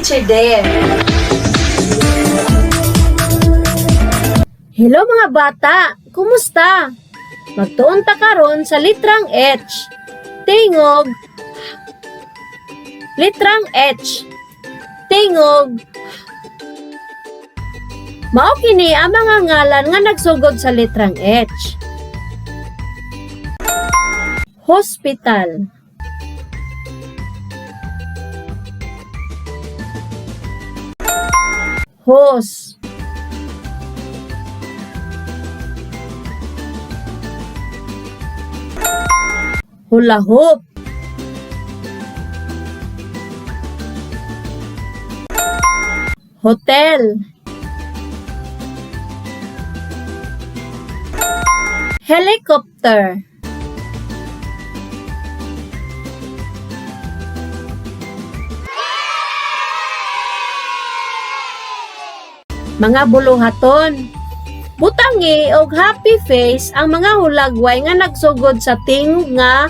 Teacher Dare. Hello, mga bata! Kumusta? Magtuon ta karon sa litrang H. Tingog. Litrang H. Tingog. Mao kini ang mga ngalan nga nagsugod sa litrang H. Hospital. Hose. Hula hoop. Hotel. Helicopter. Mga buluhaton. Butangi og happy face ang mga hulagway nga nagsugod sa tingog nga.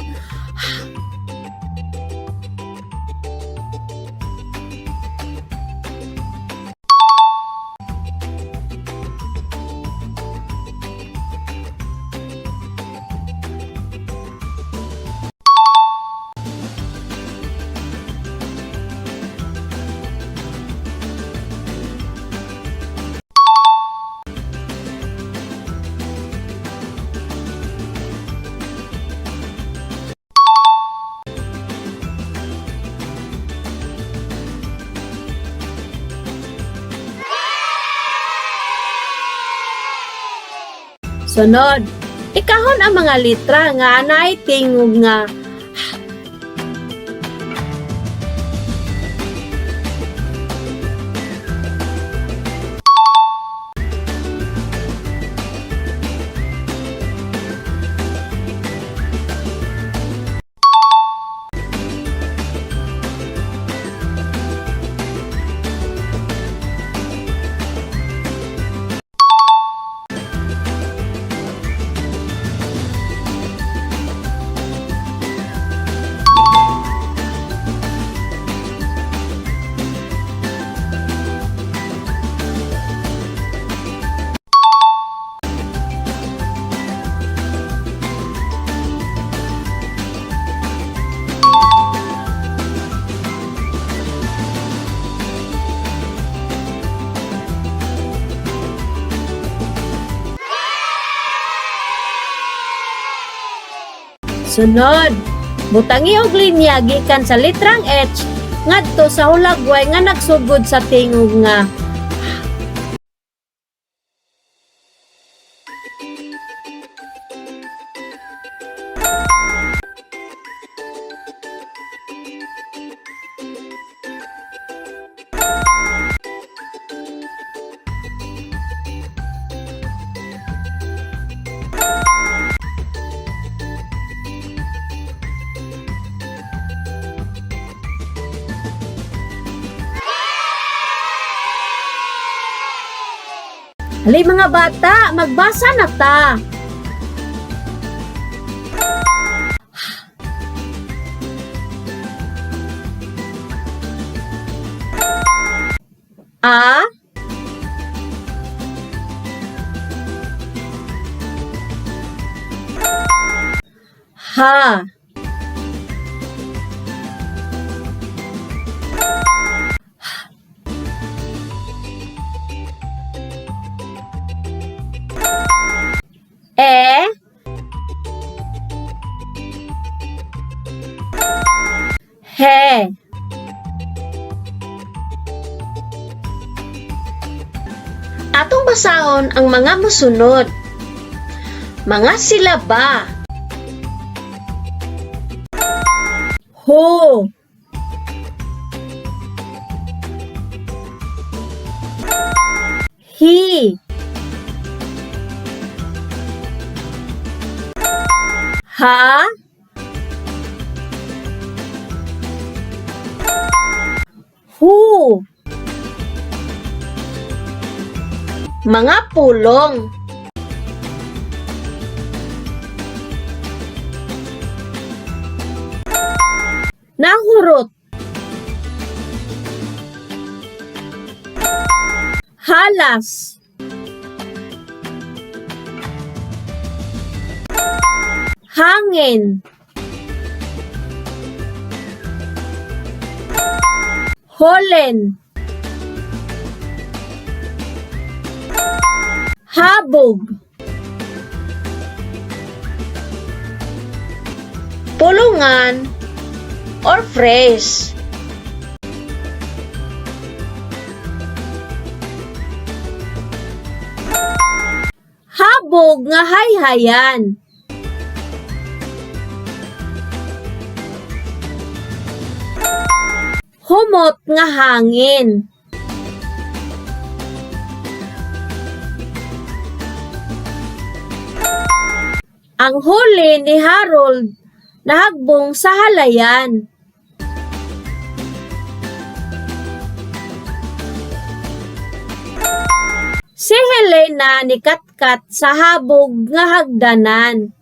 Sunod, ikahon ang mga litra nga anay tingog nga. Sunod, butangi og linya gikan sa litrang H ngadto sa hulagway nga nagsugod sa tingog nga. Hali, mga bata, magbasa na ta. A. H. E. He. Atong basahon ang mga musunod. Mga silaba. Ho. He. Ha. Hu. Mga pulong. Nahurot. Halas. Hangin. Holen. Habog. Pulungan or phrase. Habog nga hayhayan. Humot nga hangin. Ang huli ni Harold nahagbong sa halayan. Si Helena ni Katkat sa habog nga hagdanan.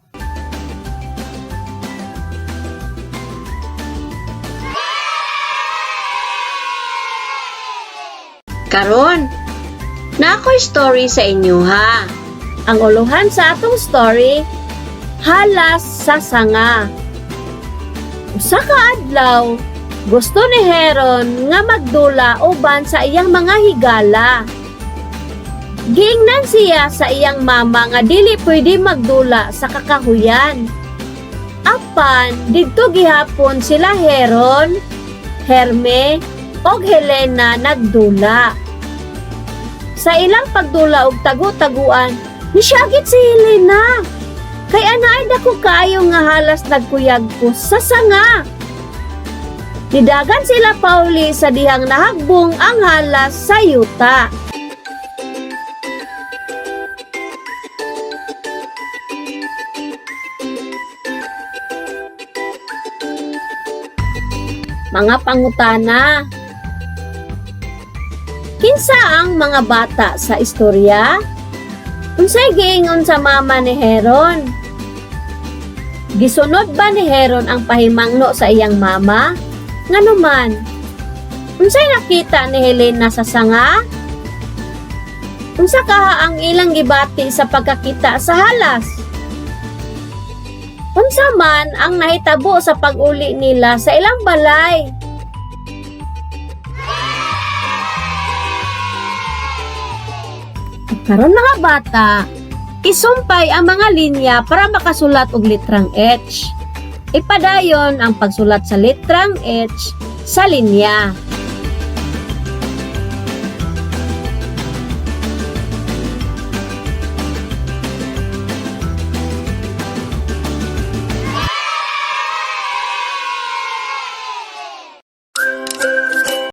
Karon, na ako'y story sa inyo ha. Ang uluhan sa atong story, Halas sa Sanga. Usa ka adlaw, gusto ni Heron nga magdula uban sa iyang mga higala. Giingnan siya sa iyang mama nga dili pwede magdula sa kakahuyan. Apan, didto gihapon sila Heron, Herme, og Helena nagdula. Sa ilang pagdula og tagu-taguan, nisyagit si Helena. Kay anaay dako kaayo nga halas nagkuyag ko sa sanga. Nidagan sila pauli sa dihang nahagbong ang halas sa yuta. Mga pangutana. Kinsa ang mga bata sa istorya? Unsay giingon sa mama ni Heron? Gisunod ba ni Heron ang pahimangno sa iyang mama? Nganuman? Unsay nakita ni Helena sa sanga? Unsa kaha ang ilang gibati sa pagkakita sa halas? Unsa man ang nahitabo sa pag-uli nila sa ilang balay? Karon mga bata, isumpay ang mga linya para makasulat og litrang H. Ipadayon ang pagsulat sa litrang H sa linya.